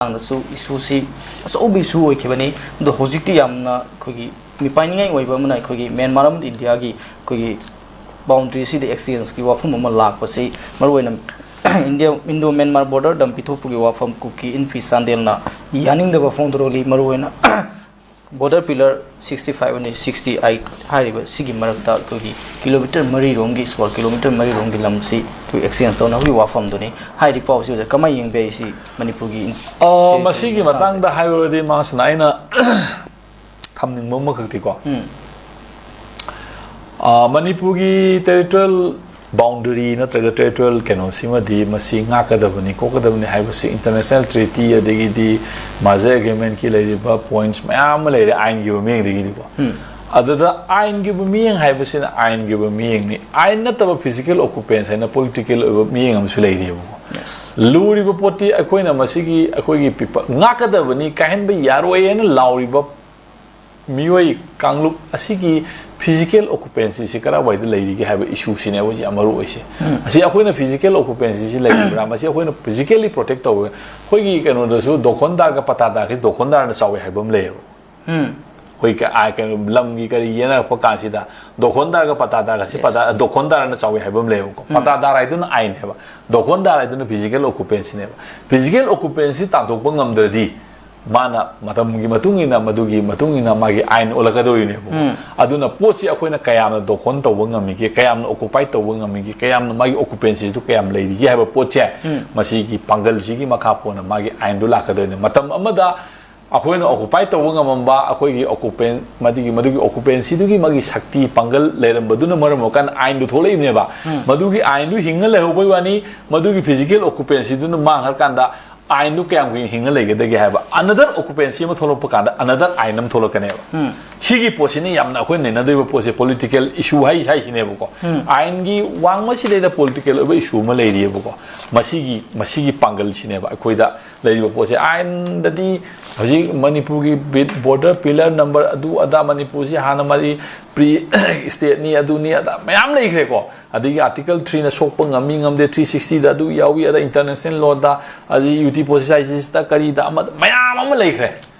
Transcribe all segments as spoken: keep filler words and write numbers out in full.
ꯃꯇꯥꯡꯗꯁꯨ ꯏꯁꯨꯁꯤ ꯑꯆꯧꯕ ꯏꯁꯨ ꯑꯣꯏꯈꯤꯕꯅꯤ꯫ ꯑꯗꯣ ꯍꯧꯖꯤꯛꯇꯤ ꯌꯥꯝꯅ ꯑꯩꯈꯣꯏꯒꯤ ꯃꯤꯄꯥꯏꯅꯤꯡꯉꯥꯏ ꯑꯣꯏꯕ ꯑꯃꯅ ꯑꯩꯈꯣꯏꯒꯤ ꯃ꯭ꯌꯥꯟꯃꯥꯔ ꯑꯃꯗꯤ ꯏꯟꯗꯤꯌꯥꯒꯤ ꯑꯩꯈꯣꯏꯒꯤ ꯕꯥꯎꯟꯗ꯭ꯔꯤꯁꯤꯗ ꯑꯦꯛꯁꯆꯦꯟꯖꯀꯤ ꯋꯥꯐꯝ ꯑꯃ ꯂꯥꯛꯄꯁꯤ ꯃꯔꯨꯑꯣꯏꯅ ꯏꯟꯗꯤꯌꯥ, ꯏꯟꯗꯣ ꯃ꯭ꯌꯥꯟꯃꯥꯔ ꯕꯣꯔꯗꯔ ꯗꯝ ꯄꯤꯊꯣꯛꯄꯒꯤ ꯋꯥꯐꯝ ꯀꯨꯀꯤ ꯏꯟꯐꯤ ꯆꯥꯟꯗꯦꯜꯅ ꯌꯥꯅꯤꯡꯗꯕ ꯐꯣꯡꯗꯣꯔꯛꯂꯤ꯫ ꯃꯔꯨꯑꯣꯏꯅ ꯕꯣꯔꯗꯔ ꯄꯤꯂꯔ ꯁꯤꯛꯁꯇꯤ ꯐꯥꯏꯚ ꯑꯃꯗꯤ ꯁꯤꯛꯁꯇꯤ ꯑꯩꯠ ꯍꯥꯏꯔꯤꯕ ꯁꯤꯒꯤ ꯃꯔꯛꯇ ꯑꯩꯈꯣꯏꯒꯤ ꯀꯤꯂꯣꯃꯤꯇꯔ ꯃꯔꯤꯔꯣꯝꯒꯤ, ꯁ꯭ꯀ꯭ꯋꯥꯔ ꯀꯤꯂꯣꯃꯤꯇꯔ ꯃꯔꯤꯔꯣꯝꯒꯤ ꯂꯝꯁꯤ ꯑꯩꯈꯣꯏ ꯑꯦꯛꯁꯆꯦꯟꯖ ꯇꯧꯅꯕꯒꯤ ꯋꯥꯐꯝꯗꯨꯅꯤ꯫ ꯍꯥꯏꯔꯤꯕ ꯄꯥꯎꯁꯤ ꯑꯣꯖꯥ ꯀꯃꯥꯏꯅ ꯌꯦꯡꯕ ꯌꯥꯏ? ꯁꯤ ꯃꯅꯤꯄꯨꯔꯒꯤ ꯏꯟ-, ꯑ, territory ꯃꯁꯤꯒꯤ ꯃꯇꯥꯡꯁꯦ꯫ ꯃꯇꯥꯡꯗ ꯍꯥꯏꯔꯨꯔꯗꯤ ꯃꯍꯥꯛꯁꯤꯅ ꯑꯩꯅ ꯊꯝꯅꯤꯡꯕ ꯑꯃꯈꯛꯇꯤꯀꯣ, ꯎꯝ꯫ ꯑ, ꯃꯅꯤꯄꯨꯔꯒꯤ ꯇꯦꯔꯤꯇꯣꯔꯤꯌꯦꯜ ꯕꯥꯎꯟꯗꯔꯤ ꯅꯠꯇ꯭ꯔꯒ ꯇꯦꯔꯤꯇꯣꯔꯤꯌꯦꯜ ꯀꯩꯅꯣꯁꯤꯃꯗꯤ ꯃꯁꯤ ꯉꯥꯛꯀꯗꯕꯅꯤ ꯈꯣꯠꯀꯗꯕꯅꯤ ꯍꯥꯏꯕꯁꯤ ꯏꯟꯇꯔꯅꯦꯁꯅꯦꯜ ꯇ꯭ꯔꯤꯇꯤ ꯑꯗꯒꯤꯗꯤ ꯃꯥꯖꯦ ꯑꯦꯒ꯭ꯔꯤꯃꯦꯟꯠꯀꯤ ꯂꯩꯔꯤꯕ ꯄꯣꯏꯟꯠꯁ ꯃꯌꯥꯝ ꯑꯃ ꯂꯩꯔꯦ ꯑꯥꯏꯟꯒꯤ ꯑꯣꯏꯕ ꯃꯤꯠꯌꯦꯡꯗꯒꯤꯗꯤꯀꯣ꯫ ꯎꯝ꯫ ꯑꯗꯨꯗ ꯑꯥꯏꯟꯒꯤ ꯑꯣꯏꯕ ꯃꯤꯠꯌꯦꯡ ꯍꯥꯏꯕꯁꯤꯅ ꯑꯥꯏꯟꯒꯤ ꯑꯣꯏꯕ ꯃꯤꯠꯌꯦꯡꯅꯤ꯫ ꯑꯥꯏꯟ ꯅꯠꯇꯕ ꯐꯤꯖꯤꯀꯦꯜ ꯑꯣꯀꯨꯄꯦꯟꯁ ꯍꯥꯏꯅ ꯄꯣꯂꯤꯇꯤꯀꯦꯜ ꯑꯣꯏꯕ ꯃꯤꯠꯌꯦꯡ ꯑꯃꯁꯨ ꯂꯩꯔꯤꯑꯕꯀꯣ꯫ Yes꯫ ꯂꯨꯔꯤꯕ ꯄꯣꯠꯇꯤ ꯑꯩꯈꯣꯏꯅ ꯃꯁꯤꯒꯤ ꯑꯩꯈꯣꯏꯒꯤ ꯄꯤꯄꯜ ꯉꯥꯛꯀꯗꯕꯅꯤ, ꯀꯥꯏꯍꯟꯕ ꯌꯥꯔꯣꯏ ꯍꯥꯏꯅ ꯂꯥꯎꯔꯤꯕ ꯃꯤꯑꯣꯏ ꯀꯥꯡꯂꯨꯞ ꯑꯁꯤꯒꯤ ꯐꯤꯖꯤꯀꯦꯜ ꯑꯣꯀꯨꯄꯦꯟꯁꯤꯁꯤ ꯀꯔꯥꯏꯋꯥꯏꯗ ꯂꯩꯔꯤꯒꯦ ꯍꯥꯏꯕ ꯏꯁꯨꯁꯤꯅꯦꯕ ꯍꯧꯖꯤꯛ ꯌꯥꯝ ꯃꯔꯨ ꯑꯣꯏꯁꯦ꯫ ꯎꯝ꯫ ꯑꯁꯤ ꯑꯩꯈꯣꯏꯅ ꯐꯤꯖꯤꯀꯦꯜ ꯑꯣꯀꯨꯄꯦꯟꯁꯤꯁꯤ ꯂꯩꯔꯤꯕ꯭ꯔꯥ? ꯃꯁꯤ ꯑꯩꯈꯣꯏꯅ ꯐꯤꯖꯤꯀꯦꯜꯂꯤ ꯄ꯭ꯔꯣꯇꯦꯛ ꯇꯧꯕ꯫ ꯑꯩꯈꯣꯏꯒꯤ ꯀꯩꯅꯣꯗꯁꯨ ꯗꯣꯈꯣꯟꯗꯥꯔꯒ ꯄꯇꯥꯗꯥꯔꯒꯤ, ꯗꯣꯈꯣꯟꯗꯥꯔꯅ ꯆꯥꯎꯋꯤ ꯍꯥꯏꯕ ꯑꯃ ꯂꯩꯌꯦꯕ꯫ ꯎꯝ꯫ ꯑꯩꯈꯣꯏ ꯀ-, ꯑꯥ, ꯀꯩꯅꯣ, ꯂꯝꯒꯤ ꯀꯔꯤ ꯌꯦꯟꯅꯔꯛꯄ ꯀꯥꯟꯁꯤꯗ ꯗꯣꯈꯣꯟꯗꯥꯔꯒ ꯄꯇꯥꯗꯥꯔꯒꯁꯤ Yes꯫ ꯄꯇꯥ-, ꯗꯣꯈꯣꯟꯗꯥꯔꯅ ꯆꯥꯎꯋꯤ ꯍꯥꯏꯕ ꯑꯃ ꯂꯩꯌꯦꯕꯀꯣ꯫ ꯎꯝ꯫ ꯄꯇꯥꯗꯥꯔ ꯍꯥꯏꯗꯨꯅ ꯑꯥꯏꯟꯅꯦꯕ, ꯗꯣꯈꯣꯟꯗꯥꯔ ꯍꯥꯏꯗꯨꯅ ꯐꯤꯖꯤꯀꯦꯜ ꯑꯣꯀꯨꯄꯦꯟꯁꯤꯅꯦꯕ꯫ ꯐꯤꯖꯤꯀꯦꯜ ꯑꯣꯀꯨꯄꯦꯟꯁꯤ ꯇꯥꯟꯊꯣꯛꯄ ꯉꯝꯗ꯭ꯔꯗꯤ ꯃꯥꯅ ꯃꯇꯝꯒꯤ ꯃꯇꯨꯡ ꯏꯟꯅ, ꯃꯗꯨꯒꯤ ꯃꯇꯨꯡ ꯏꯟꯅ ꯃꯥꯒꯤ ꯑꯥꯏꯟ ꯑꯣꯜꯂꯛꯀꯗꯧꯔꯤꯅꯦꯕꯀꯣ꯫ ꯎꯝ꯫ ꯑꯗꯨꯅ ꯄꯣꯠꯁꯤ ꯑꯩꯈꯣꯏꯅ ꯀꯌꯥꯝꯅ ꯗꯣꯈꯣꯟ ꯇꯧꯕ ꯉꯝꯃꯤꯒꯦ, ꯀꯌꯥꯝꯅ ꯑꯣꯀꯨꯄꯥꯏ ꯇꯧꯕ ꯉꯝꯃꯤꯒꯦ, ꯀꯌꯥꯝꯅ ꯃꯥꯒꯤ ꯑꯣꯀꯨꯄꯦꯟꯁꯤꯗꯨ ꯀꯌꯥꯝ ꯂꯩꯔꯤꯒꯦ ꯍꯥꯏꯕ ꯄꯣꯠꯁꯦ, ꯎꯝ꯫ ꯃꯁꯤꯒꯤ ꯄꯥꯡꯒꯜꯁꯤꯒꯤ ꯃꯈꯥ ꯄꯣꯟꯅ ꯃꯥꯒꯤ ꯑꯥꯏꯟꯗꯨ ꯂꯥꯛꯀꯗꯣꯏꯅꯦ꯫ ꯃꯇꯝ ꯑꯃꯗ ꯑꯩꯈꯣꯏꯅ ꯑꯣꯀꯨꯄꯥꯏ ꯇꯧꯕ ꯉꯝꯃꯝꯕ ꯑꯩꯈꯣꯏꯒꯤ ꯑꯣꯀꯨꯄꯦꯟ-, ꯃꯗꯨꯒꯤ, ꯃꯗꯨꯒꯤ ꯑꯣꯀꯨꯄꯦꯟꯁꯤꯗꯨꯒꯤ ꯃꯥꯒꯤ ꯁꯛꯇꯤ ꯄꯥꯡꯒꯜ ꯂꯩꯔꯝꯕꯗꯨꯅ ꯃꯔꯝ ꯑꯣꯏꯔꯀꯥꯟꯗ ꯑꯥꯏꯟꯗꯨ ꯊꯣꯛꯂꯛꯏꯕꯅꯦꯕ꯫ ꯎꯝ꯫ ꯃꯗꯨꯒꯤ ꯑꯥꯏꯟꯗꯨ ꯍꯤꯡꯉ ꯂꯩꯍꯧꯕꯩ ꯋꯥꯅꯤ, ꯃꯗꯨꯒꯤ ꯐꯤꯖꯤꯀꯦꯜ ꯑꯣꯀꯨꯄꯦꯟꯁꯤꯗꯨꯅ ꯃꯥꯡꯈ꯭ꯔꯀꯥꯟꯗ ꯑꯥꯏꯟꯗꯨ ꯀꯌꯥꯝ ꯀꯨꯏꯅ ꯍꯤꯡꯉ ꯂꯩꯒꯗꯒꯦ ꯍꯥꯏꯕ꯫ ꯑꯅꯗꯔ ꯑꯣꯀꯨꯄꯦꯟꯁꯤ ꯑꯃ ꯊꯣꯛꯂꯛꯄ ꯀꯥꯟꯗ ꯑꯅꯗꯔ ꯑꯥꯏꯟ ꯑꯃ ꯊꯣꯛꯂꯛꯀꯅꯦꯕ꯫ ꯎꯝ꯫ ꯁꯤꯒꯤ ꯄꯣꯠꯁꯤꯅ ꯌꯥꯝꯅ ꯑꯩꯈꯣꯏ ꯅꯩꯅꯗꯣꯏꯕ ꯄꯣꯠꯁꯦ ꯄꯣꯂꯤꯇꯤꯀꯦꯜ ꯏꯁꯨ ꯍꯥꯏ-, ꯍꯥꯏꯁꯤꯅꯦꯕꯀꯣ꯫ ꯎꯝ꯫ ꯑꯥꯏꯟꯒꯤ ꯋꯥꯡꯃꯁꯤꯗꯩꯗ ꯄꯣꯂꯤꯇꯤꯀꯦꯜ ꯑꯣꯏꯕ ꯏꯁꯨ ꯑꯃ ꯂꯩꯔꯤꯑꯕꯀꯣ꯫ ꯃꯁꯤꯒꯤ, ꯃꯁꯤꯒꯤ ꯄꯥꯡꯒꯜꯁꯤꯅꯦꯕ ꯑꯩꯈꯣꯏꯗ ꯂꯩꯔꯤꯕ ꯄꯣꯠꯁꯦ ꯑꯥꯏꯟꯗꯗꯤ ꯍꯧꯖꯤꯛ ꯃꯅꯤꯄꯨꯔꯒꯤ ꯕꯣꯔꯗꯔ ꯄꯤꯂꯔ ꯅꯝꯕꯔ ꯑꯗꯨ ꯑꯗꯥ, ꯃꯅꯤꯄꯨꯔꯁꯤ ꯍꯥꯟꯅ ꯃꯔꯤ ꯄ꯭ꯔꯤ ꯏꯁꯇꯦꯠꯅꯤ, ꯑꯗꯨꯅꯤ ꯑꯗꯥ ꯃꯌꯥꯝ ꯂꯩꯈ꯭ꯔꯦꯀꯣ꯫ ꯑꯗꯒꯤ ꯑꯥꯔꯇꯤꯀꯜ ꯊ꯭ꯔꯤꯅ ꯁꯣꯛꯄ ꯉꯝꯃꯤ ꯉꯝꯗꯦ, ꯊ꯭ꯔꯤ ꯁꯤꯛꯁꯇꯤꯗ ꯑꯗꯨ ꯌꯥꯎꯏ, ꯑꯗ ꯏꯟꯇꯔꯅꯦꯁꯅꯦꯜ ꯂꯣꯗ, ꯑꯗꯒꯤ ꯌꯨ ꯇꯤ ꯄꯣꯁꯤꯁꯥꯏꯇꯤꯁꯇ ꯀꯔꯤꯗ ꯑꯃꯗ ꯃꯌꯥꯝ ꯑꯃ ꯂꯩꯈ꯭ꯔꯦ꯫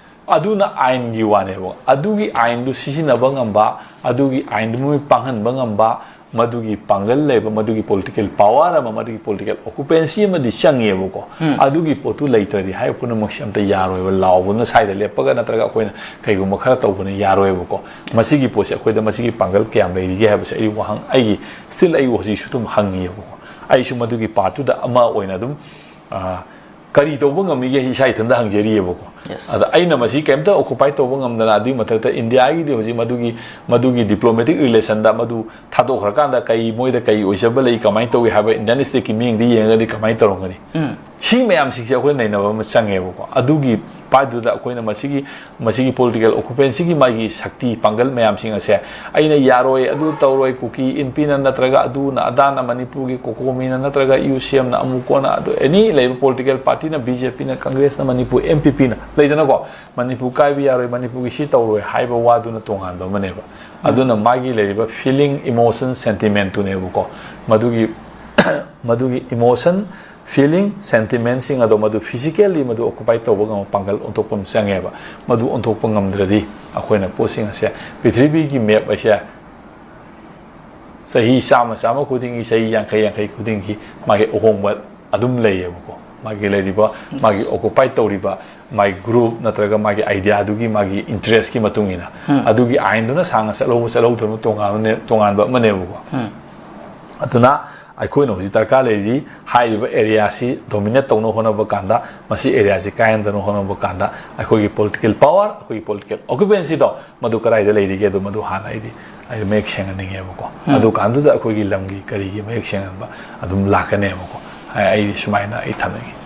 ꯑꯗꯨꯅ ꯑꯥꯏꯟꯒꯤ ꯋꯥꯅꯦꯕ꯫ ꯑꯗꯨꯒꯤ ꯑꯥꯏꯟꯗꯨ ꯁꯤꯖꯤꯟꯅꯕ ꯉꯝꯕ, ꯑꯗꯨꯒꯤ ꯑꯥꯏꯟꯗꯨ ꯃꯣꯏ ꯄꯥꯡꯍꯟꯕ ꯉꯝꯕ, ꯃꯗꯨꯒꯤ ꯄꯥꯡꯒꯜ ꯂꯩꯕ, ꯃꯗꯨꯒꯤ ꯄꯣꯂꯤꯇꯤꯀꯦꯜ ꯄꯥꯋꯔ ꯑꯃ, ꯃꯗꯨꯒꯤ ꯄꯣꯂꯤꯇꯤꯀꯦꯜ ꯑꯣꯀꯨꯄꯦꯟꯁꯤ ꯑꯃꯗꯤ ꯆꯪꯉꯦꯕꯀꯣ꯫ ꯑꯗꯨꯒꯤ ꯄꯣꯠꯇꯨ ꯂꯩꯇ꯭ꯔꯗꯤ ꯍꯥꯏꯔꯤꯕ ꯄꯨꯝꯅꯃꯛꯁꯦ ꯑꯝꯇ ꯌꯥꯔꯣꯏꯕ꯫ ꯂꯥꯎꯕꯅ ꯁ꯭ꯋꯥꯏꯗ ꯂꯦꯞꯄꯒ ꯅꯠꯇ꯭ꯔꯒ ꯑꯩꯈꯣꯏꯅ ꯀꯩꯒꯨꯝꯕ ꯈꯔ ꯇꯧꯕꯅ ꯌꯥꯔꯣꯏꯕꯀꯣ꯫ ꯃꯁꯤꯒꯤ ꯄꯣꯠꯁꯦ ꯑꯩꯈꯣꯏꯗ ꯃꯁꯤꯒꯤ ꯄꯥꯡꯒꯜ ꯀꯌꯥꯝ ꯂꯩꯔꯤꯒꯦ ꯍꯥꯏꯕꯁꯦ ꯑꯩ ꯋꯥꯍꯪ, ꯑꯩꯒꯤ ꯁ꯭ꯇꯤꯜ ꯑꯩ ꯍꯧꯖꯤꯛꯁꯨ ꯑꯗꯨꯝ ꯍꯪꯉꯤꯑꯕꯀꯣ꯫ ꯑꯩꯁꯨ ꯃꯗꯨꯒꯤ ꯄꯥꯔꯠꯇꯨꯗ ꯑꯃ ꯑꯣꯏꯅ ꯑꯗꯨꯝ, ꯑ, ꯀꯔꯤ ꯇꯧꯕ ꯉꯝꯃꯤꯒꯦ ꯏꯁꯥ ꯏꯊꯟꯇ ꯍꯪꯖꯔꯤꯑꯕꯀꯣ꯫ ꯑꯗ ꯑꯩꯅ ꯃꯁꯤ ꯀꯩꯝꯇ ꯑꯣꯀꯨꯄꯥꯏ ꯇꯧꯕ ꯉꯝꯗꯅ, ꯑꯗꯨꯒꯤ ꯃꯊꯛꯇ ꯏꯟꯗꯤꯌꯥꯒꯤꯗꯤ ꯍꯧꯖꯤꯛ ꯃꯗꯨꯒꯤ, ꯃꯗꯨꯒꯤ ꯗꯤꯄ꯭ꯂꯣꯃꯦꯇꯤꯛ ꯔꯤꯂꯦꯁꯟꯗ ꯃꯗꯨ ꯊꯥꯗꯣꯛꯈ꯭ꯔꯀꯥꯟꯗ ꯀꯩ, ꯃꯣꯏꯗ ꯀꯩ ꯑꯣꯏꯖꯕ ꯂꯩ, ꯀꯃꯥꯏꯅ ꯇꯧꯏ ꯍꯥꯏꯕ ꯏꯟꯗꯤꯌꯥꯟ ꯁ꯭ꯇꯦꯠꯀꯤ ꯃꯤꯠꯌꯦꯡꯗ ꯌꯦꯡꯉꯒꯗꯤ ꯀꯃꯥꯏꯅ ꯇꯧꯔꯝꯒꯅꯤ? ꯁꯤ ꯃꯌꯥꯝꯁꯤꯡꯁꯦ ꯑꯩꯈꯣꯏ ꯅꯩꯅꯕ ꯑꯃ ꯆꯪꯉꯦꯕꯀꯣ꯫ ꯑꯗꯨꯒꯤ ꯄꯥꯏꯗꯨꯗ ꯑꯩꯈꯣꯏꯅ ꯃꯁꯤꯒꯤ, ꯃꯁꯤꯒꯤ ꯄꯣꯂꯤꯇꯤꯀꯦꯜ ꯑꯣꯀꯨꯄꯦꯟꯁꯤꯒꯤ ꯃꯥꯒꯤ ꯁꯛꯇꯤ ꯄꯥꯡꯒꯜ ꯃꯌꯥꯝꯁꯤꯡ ꯑꯁꯦ ꯑꯩꯅ ꯌꯥꯔꯣꯏ, ꯑꯗꯨ ꯇꯧꯔꯣꯏ, ꯀꯨꯀꯤ ꯏꯟꯄꯤꯅ ꯅꯠꯇ꯭ꯔꯒ ꯑꯗꯨꯅ ꯑꯗꯥꯅ ꯃꯅꯤꯄꯨꯔꯒꯤ ꯀꯣꯀꯣꯃꯤꯅ ꯅꯠꯇ꯭ꯔꯒ ꯌꯨ ꯁꯤ ꯑꯦꯝꯅ ꯑꯃꯨꯛ ꯀꯣꯟꯅ ꯑꯗꯨ ꯑꯦꯅꯤ ꯂꯩꯕ ꯄꯣꯂꯤꯇꯤꯀꯦꯜ ꯄꯥꯔꯇꯤꯅ, ꯕꯤ ꯖꯦ ꯄꯤꯅ, ꯀꯪꯒ꯭ꯔꯦꯁꯅ, ꯃꯅꯤꯄꯨꯔ ꯑꯦꯝ ꯄꯤ ꯄꯤꯅ ꯂꯩꯗꯅꯀꯣ, ꯃꯅꯤꯄꯨꯔ ꯀꯥꯏꯕ ꯌꯥꯔꯣꯏ, ꯃꯅꯤꯄꯨꯔꯒꯤ ꯁꯤ ꯇꯧꯔꯣꯏ ꯍꯥꯏꯕ ꯋꯥꯗꯨꯅ ꯇꯣꯉꯥꯟꯕ ꯑꯃꯅꯦꯕ꯫ ꯑꯗꯨꯅ ꯃꯥꯒꯤ ꯂꯩꯔꯤꯕ ꯐꯤꯂꯤꯡ, ꯏꯃꯣꯁꯟ, ꯁꯦꯟꯇꯤꯃꯦꯟꯇꯨꯅꯦꯕꯀꯣ꯫ ꯃꯗꯨꯒꯤ, ꯃꯗꯨꯒꯤ ꯏꯃꯣꯁꯟ, ꯐꯤꯂꯤꯡ, ꯁꯦꯟꯇꯤꯃꯦꯟꯁꯤꯡ ꯑꯗꯣ ꯃꯗꯨ ꯐꯤꯖꯤꯀꯦꯜꯂꯤ ꯃꯗꯨ ꯑꯣꯀꯨꯄꯥꯏ ꯇꯧꯕ ꯉꯝꯕ ꯄꯥꯡꯒꯜ ꯑꯣꯟꯊꯣꯛꯄ ꯑꯃ ꯆꯪꯉꯦꯕ꯫ ꯃꯗꯨ ꯑꯣꯟꯊꯣꯛꯄ ꯉꯝꯗ꯭ꯔꯗꯤ ꯑꯩꯈꯣꯏꯅ ꯄꯣꯠꯁꯤꯡ ꯑꯁꯦ, ꯄ꯭ꯔꯤꯊꯤꯕꯤꯒꯤ ꯃꯦꯞ ꯑꯁꯦ ꯆꯍꯤ ꯆꯥꯝꯃ, ꯆꯥꯝꯃ ꯈꯨꯗꯤꯡꯒꯤ, ꯆꯍꯤ ꯌꯥꯡꯈꯩ, ꯌꯥꯡꯈꯩ ꯈꯨꯗꯤꯡꯒꯤ ꯃꯥꯒꯤ ꯑꯍꯣꯡꯕ ꯑꯗꯨꯝ ꯂꯩꯌꯦꯕꯀꯣ꯫ ꯃꯥꯒꯤ ꯂꯩꯔꯤꯕ, ꯃꯥꯒꯤ ꯑꯣꯀꯨꯄꯥꯏ ꯇꯧꯔꯤꯕ ꯃꯥꯒꯤ ꯒ꯭ꯔꯨꯞ ꯅꯠꯇ꯭ꯔꯒ ꯃꯥꯒꯤ ꯑꯥꯏꯗꯤꯌꯥꯗꯨꯒꯤ, ꯃꯥꯒꯤ ꯏꯟꯇꯔꯦꯁꯀꯤ ꯃꯇꯨꯡ ꯏꯟꯅ꯫ ꯑꯗꯨꯒꯤ ꯑꯥꯏꯟꯗꯨꯅ ꯁꯥꯡꯅ ꯆꯠꯍꯧꯕ ꯆꯠꯍꯧꯗꯕ ꯇꯣꯉꯥꯟꯕꯅꯦ-, ꯇꯣꯉꯥꯟꯕ ꯑꯃꯅꯦꯕꯀꯣ꯫ ꯑꯗꯨꯅ ꯑꯩꯈꯣꯏꯅ ꯍꯧꯖꯤꯛ ꯗꯔꯀꯥꯔ ꯂꯩꯔꯤ, ꯍꯥꯏꯔꯤꯕ ꯑꯦꯔꯤꯌꯥꯁꯤ ꯗꯣꯃꯤꯅꯦꯠ ꯇꯧꯅꯕ ꯍꯣꯠꯅꯕ ꯀꯥꯟꯗ, ꯃꯁꯤ ꯑꯦꯔꯤꯌꯥꯁꯤ ꯀꯥꯏꯍꯟꯗꯅꯕ ꯍꯣꯠꯅꯕ ꯀꯥꯟꯗ, ꯑꯩꯈꯣꯏꯒꯤ ꯄꯣꯂꯤꯇꯤꯀꯦꯜ ꯄꯥꯋꯔ, ꯑꯩꯈꯣꯏꯒꯤ ꯄꯣꯂꯤꯇꯤꯀꯦꯜ ꯑꯣꯀꯨꯄꯦꯟꯁꯤꯗꯣ ꯃꯗꯨ ꯀꯗꯥꯏꯗ ꯂꯩꯔꯤꯒꯦ, ꯑꯗꯨ ꯃꯗꯨ ꯍꯥꯟꯅ ꯑꯩꯗꯤ, ꯑꯩ ꯃꯌꯦꯛ ꯁꯦꯡꯍꯟꯅꯤꯡꯉꯦꯕꯀꯣ꯫ ꯑꯗꯨ ꯀꯥꯟꯗꯨꯗ ꯑꯩꯈꯣꯏꯒꯤ ꯂꯝꯒꯤ ꯀꯔꯤꯒꯤ ꯃꯌꯦꯛ ꯁꯦꯡꯍꯟꯕ ꯑꯗꯨꯝ ꯂꯥꯛꯀꯅꯦꯕꯀꯣ꯫ ꯑꯩ, ꯑꯩꯗꯤ ꯁꯨꯃꯥꯏꯅ ꯑꯩ ꯊꯝꯅꯤꯡꯉꯤ꯫